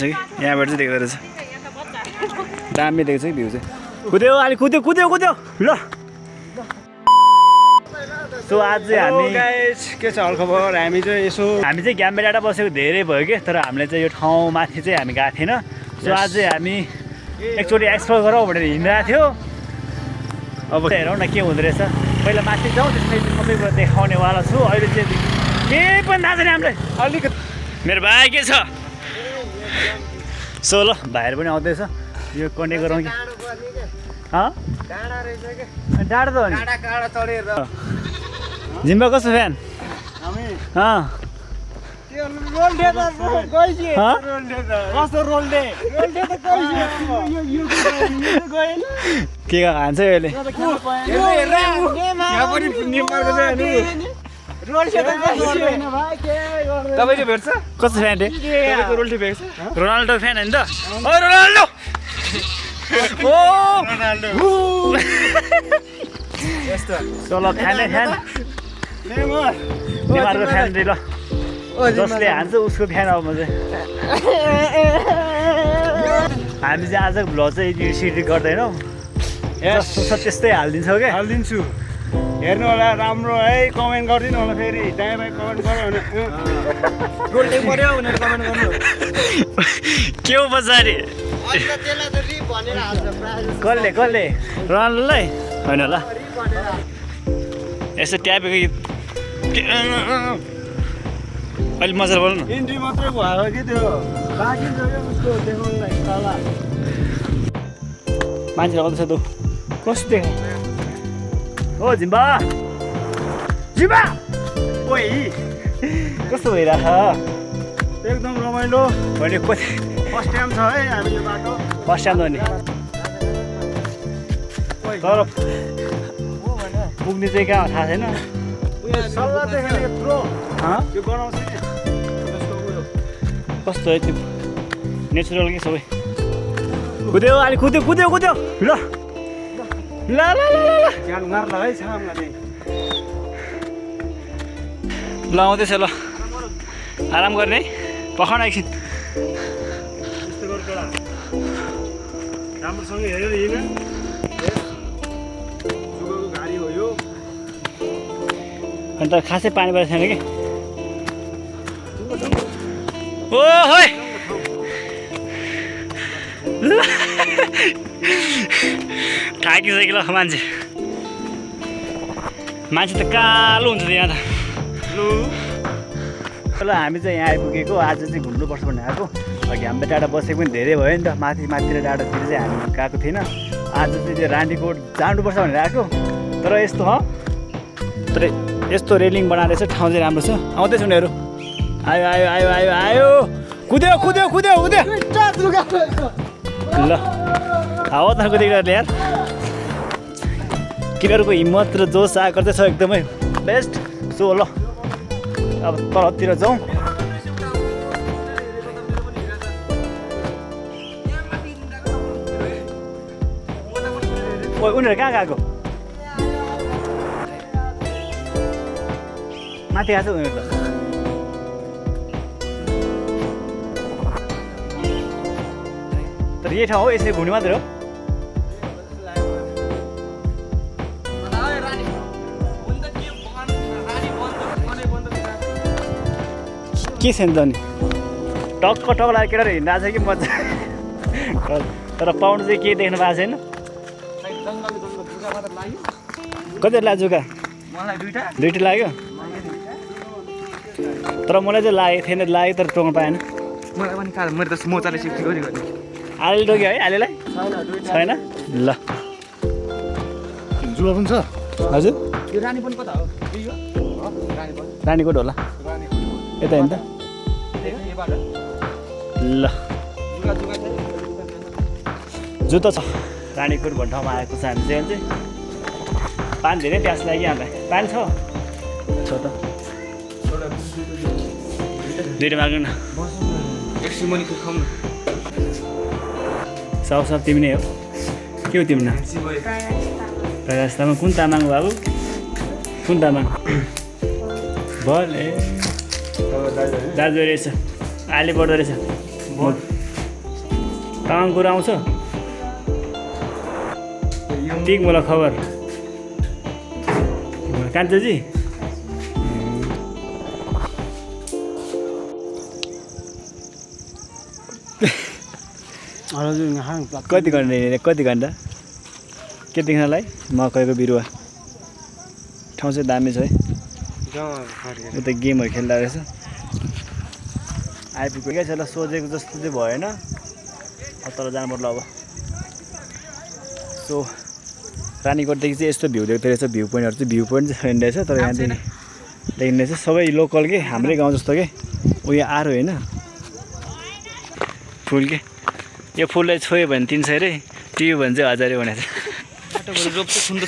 यहाँबाट चाहिँ देख्दो रहेछ दामी देख्छ कि भ्यू चाहिँ कुद्यो अलि कुद्यो कुद्यो कुद्यो ल सो आज चाहिँ हामी के छ हालखबर हामी चाहिँ ग्याम्बे डाँडा बसेको धेरै भयो कि तर हामीले चाहिँ यो ठाउँमाथि चाहिँ हामी गएको थिएन सो आज चाहिँ हामी एकचोटि एक्सप्लोर गरौँ भनेर हिँडिरहेको थियो अब हेरौँ न के हुँदो रहेछ पहिला माथि जाउँ त्यसपछि सबै कुरा देखाउनेवाला छु अहिले चाहिँ केही पनि थाहा छैन हामीलाई अलिकति मेरो भाइ के छ सो ल भाइहरू पनि आउँदैछ यो कन्ट्याक्ट गरौँ कि डाँडा त हो नि जिम्बा कस्तो फ्यान के खान्छ अहिले तपाईले भेट्छ कस्तो फ्यान तपाईको रोल्टी भेट्छ रोनाल्डो फ्यान होइन त ओ रोनाल्डो चलो फ्यान नेमारको फ्यान रे ल जसले हान्छ उसको फ्यान अब म चाहिँ हामी चाहिँ आज भ्लग चाहिँ एडिट गर्दैनौँ जस्तो छ त्यस्तै हालिदिन्छौँ क्या हालिदिन्छु हेर्नु होला राम्रो है कमेन्ट गरिदिनु होला फेरि दाइ भाइ कमेन्ट गर्यो भने रोल्टी पर्यो भनेर कमेन्ट गर्नु के हो पछाडि कसले रोनाल्डोलाई होइन ल यसो ट्यापेको अहिले मजाले बोल्नु इन्ट्री मात्रै भयो कि त्यो बाँकी उसको देखाउनुलाई तला मान्छेहरू आउँदैछ तँ कस्तो देख ओ जिम्बा ओइ कस्तो भइरहेछ एकदम रमाइलो भने कति फर्स्ट टाइम छ है हामी यो बाटो फर्स्ट टाइम हो नि तर पुग्ने चाहिँ कहाँ थाहा छैन सल्लाह देखेर यत्रो त्यो गराउँछ नि कस्तो है त्यो नेचुरल कि सबै कुद्यो अलि कुद्यो ल ल ल ल ल ज्यान मार्ला है सामने ल आउँदैछ ल आराम गर्ने पखाउन एकछिन यस्तो गरेर राम्रोसँग हेरेर हिँड जुगोको गाडी हो यो अन्त खासै पानी परेको छैन कि ओ है थाकिसक्यो ल मान्छे त कालो हुन्छ यहाँ त ल हामी चाहिँ यहाँ आइपुगेको आज चाहिँ घुम्नुपर्छ भन्ने आएको अघि हाम्रो डाँडा बसेको पनि धेरै भयो नि त माथितिर डाँडातिर चाहिँ हामी गएको थिएन आज चाहिँ त्यो रानीकोट जानुपर्छ भनेर आएको तर यस्तो तर यस्तो रेलिङ बनाएर चाहिँ ठाउँ चाहिँ राम्रो छ आउँदैछ उनीहरू आयो आयो आयो आयो आयो कुद्यो ल हावा त कुदेको यार किनीहरूको हिम्मत र जोस आएको चाहिँ छ एकदमै बेस्ट सो ल अब तलतिर जाउँ ओ उनीहरू कहाँ गएको माथि गएको छ उनीहरू त तर यही ठाउँ हो यसरी घुम्ने मात्रै हो के छ नि त नि टक्क लगाएर केटाहरू हिँड्दा छ कि मजा तर पाउनु चाहिँ केही देख्नु भएको छैन कति लाग्यो जुका दुईवटा लाग्यो तर मलाई चाहिँ लागेको थिएन लाग्यो तर टोक्नु पाएन मलाई पनि काल मैले त मोचाले सिफ्टी गरेको आले टोक्यो है आलेलाई छैन ल जुवा पनि छ हजुर यो रानी पनि कता हो रानीकोट होला यता हेर्नु त ल जुत्ता छ रानीकोट भन्ने ठाउँमा आएको छ हामी चाहिँ पानी धेरै प्यास लाग्यो हामीलाई पानी छ त दुईवटा माग्नु न सब तिमी नै हो के हो तिम्रो नाम प्रकाश तामाङ कुन तामाङ बाबु कुन तामाङ भले दाजु रहेछ आली पर्दो रहेछ तामाङ कुरा आउँछ टिक मलाई खबर कान्छाजी कति घन्टा के देख्नलाई मकैको बिरुवा ठाउँ चाहिँ दामी छ है उता गेमहरू खेल्दा रहेछ आइपुगेकै छ ल सोचेको जस्तो चाहिँ भएन तर जानु पर्ला अब सो रानीकोटदेखि चाहिँ यस्तो भ्यू देख्दो रहेछ भ्यू पोइन्ट चाहिँ छैन रहेछ तर यहाँदेखि देखिने रहेछ सबै लोकल के हाम्रै गाउँ जस्तो के उयो आरो होइन फुल के यो फुललाई छोयो भने 300 रे टिप्यो भने चाहिँ 1000 भनेको छ